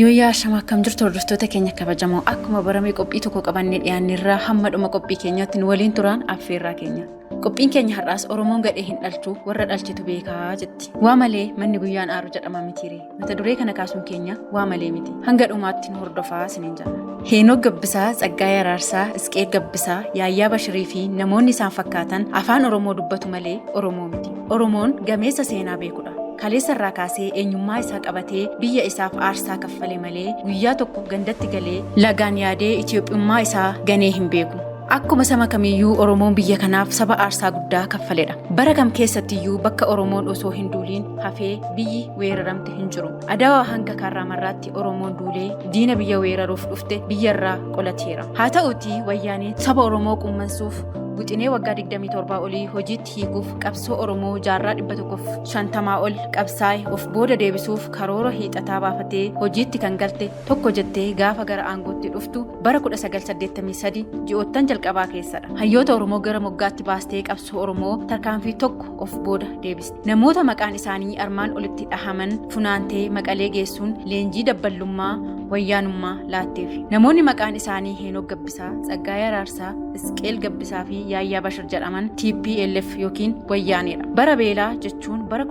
Yooyyaa ashama akkam jirtu hordoftoota keenya kabajamoo akkuma barame qophii tokko qabannee dhiyaanneerraa hamma dhuma qophii keenyaatti nu waliin turaan affeerraa keenya. Qophiin keenya har'aas Oromoon gadhee hin dhalchu warra dhalchitu beekaa jetti. Waa malee manni guyyaan aaru jedhama mitiire. Mata duree kana kaasuun keenya waa malee miti. Hanga dhumaatti nu hordofaa isiniin jenna. Heenok Gabbisaa, Tsaggaayee Araarsaa, Isqeel Gabbisaa, Yaayyaa Bashirii fi namoonni isaan fakkaatan afaan Oromoo dubbatu malee Oromoo miti. Oromoon gameessa seenaa beekudha. Kaleessa irraa kaasee eenyummaa isaa qabatee biyya isaaf aarsaa kaffale malee guyyaa tokko gandatti galee lagaan yaadee Itoophiyummaa isaa ganee hin beeku. Akkuma sama kamiiyyuu Oromoon biyya kanaaf saba aarsaa guddaa kaffaledha. Bara kam keessattiyyuu bakka Oromoon osoo hin duuliin hafee biyyi weeraramte hin jiru. Adawaa hanga Kaarraamarraatti Oromoon duulee diina biyya weeraruuf dhufte biyyarraa qolateera. Haa ta'uutii wayyaaneen saba Oromoo qummansuuf wixinee waggaa 27 olii hojiitti hiikuuf qabsoo Oromoo jaarraa 150 ol qabsaa'e of booda deebisuuf karoora hiixataa baafatee hojiitti kan galte tokko jettee gaafa gara aangootti dhuftu bara 1983 ji'oottan jalqabaa keessadha. Hayyoota Oromoo gara moggaatti baastee qabsoo Oromoo tarkaanfii tokko of booda deebiste. Namoota maqaan isaanii armaan olitti dhahaman funaantee Maqalee geessuun leenjii dabballummaa wayyaanummaa laatteef. Namoonni maqaan isaanii Heenok Gabbisaa, Tsaggaayee Araarsaa, Isqeel Gabbisaa fi Yaayyaa Bashir jedhaman TPLF yookiin Wayyaaneedha. Bara beelaa jechuun bara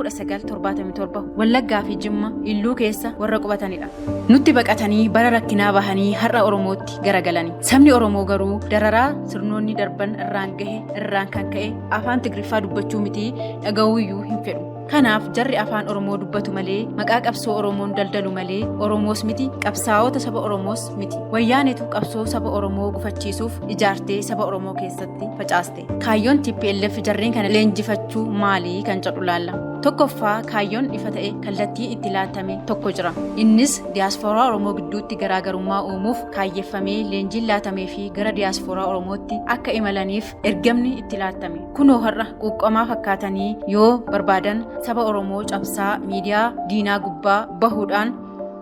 1977 Wallaggaa fi Jimma Illuu keessa warra qubatanidha. Nutti baqatanii bara rakkinaa bahanii har'a Oromootti garagalani. Sabni Oromoo garuu dararaa sirnoonni darban irraan gahe irraan kan ka'e afaan Tigriffaa dubbachuu mitii dhaga'uuyyuu hin fedhu. Kanaaf jarri afaan Oromoo dubbatu malee maqaa qabsoo Oromoon daldalu malee Oromoos miti qabsaa'ota saba Oromoos miti. Wayyaanetu qabsoo saba Oromoo gufachiisuuf ijaartee saba Oromoo keessatti facaaste. Kaayyoon TPLF jarreen kana leenjifachuu maali kan jedhu laalla. Tokkoffaa kaayyoon ifa ta'e kallattii itti laatame tokko jira. Innis diyaaspooraa Oromoo gidduutti garaagarummaa uumuuf kaayyeffamee leenjiin laatamee fi gara diyaaspooraa Oromootti akka imalaniif ergamni itti laattame. Kunoo har'a quuqqamaa fakkaatanii yoo barbaadan saba Oromoo cabsaa miidiyaa diinaa gubbaa bahuudhaan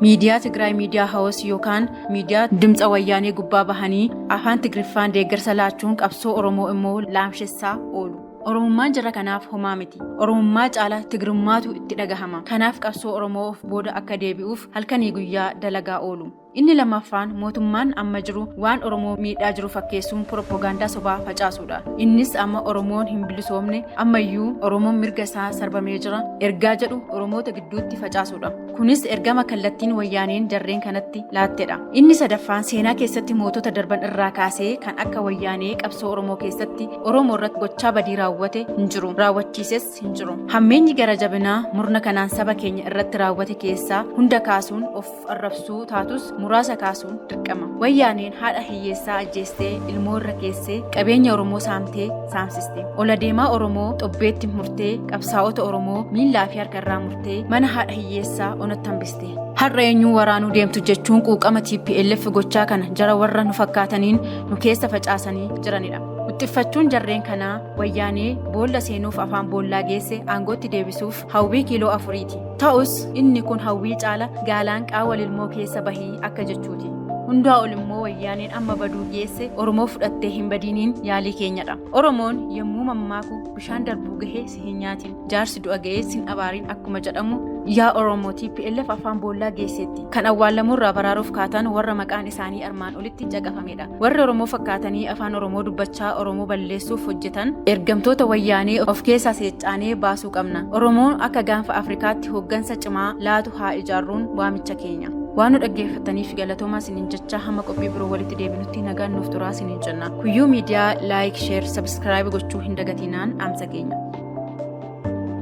miidiyaa Tigraay Miidiyaa Hawos yookaan miidiyaa Dimtsa Wayyaanee gubbaa bahanii afaan Tigriffaan deeggarsa laachuun qabsoo Oromoo immoo laamshessaa oolu. Oromummaan jara kanaaf homaa miti. Oromummaa caala Tigrummaatu itti dhagahama. Kanaaf qabsoo Oromoo of booda akka deebi'uuf halkanii guyyaa dalagaa oolu. Inni lammaffaan mootummaan amma jiru waan Oromoo miidhaa jiru fakkeessuun piroppogaandaa sobaa facaasuudha. Innis amma Oromoon hin bilisoomne, ammayyuu Oromoon mirga isaa sarbamee jira ergaa jedhu Oromoota gidduutti facaasuudha. Kunis ergama kallattiin Wayyaaneen jarreen kanatti laattedha. Inni sadaffaan seenaa keessatti mootota darban irraa kaasee kan akka Wayyaanee qabsoo Oromoo keessatti Oromoo irratti gochaa badii raawwate hin jiru, raawwachiises hin jiru. Hammeenyi gara jabinaa murna kanaan saba keenya irratti raawwate keessaa hunda kaasuun of arrabsuu taatus muraasa kaasuun dirqama. Wayyaaneen haadha hiyyeessaa ajjeestee ilmoo irra keessee qabeenya Oromoo saamtee saamsiste. Ol adeemaa Oromoo xobbeetti murtee qabsaa'ota Oromoo miillaa fi harka irraa murtee mana haadha hiyyeessaa onatti hambiste. Har'a eenyuun waraanuu deemtu jechuun quuqama TPLF gochaa kana jara warra nu fakkaataniin nu keessa facaasanii jiranidha. Wuxxiffachuun jarreen kanaa wayyaanee boolla seenuuf afaan boollaa geesse aangootti deebisuuf hawwii kiiloo afuriiti. Ta'us inni kun hawwii caala gaalaan qaawwa lilmoo keessa bahii akka jechuuti. Hundaa ol immoo wayyaaneen amma baduu geesse Oromoo fudhattee hin badiiniin yaalii keenyadha. Oromoon yommuu mammaaku bishaan darbuu gahe si hin nyaatin, jaarsi du'a ga'ee sin abaariin akkuma jedhamu yaa Oromoo TPLF afaan boollaa geesseetti. Kan awwaallamuurraa baraaruuf kaatan warra maqaan isaanii armaan olitti caqafamedha. Warri Oromoo fakkaatanii afaan Oromoo dubbachaa Oromoo balleessuuf hojjetan ergamtoota wayyaanee of keessaa seeccaanee baasuu qabna. Oromoon akka gaanfa Afrikaatti hooggansa cimaa laatu haa ijaarruun waamicha keenya. Waan nu dhaggeeffattaniif galatoomaa isiniin jecha hamma qophii biroo walitti deebinutti nagaan nuuf turaa isiniin jenna. Kuyyuu miidiyaa like, share, subscribe gochuu hin dagatinaan dhaamsa keenya.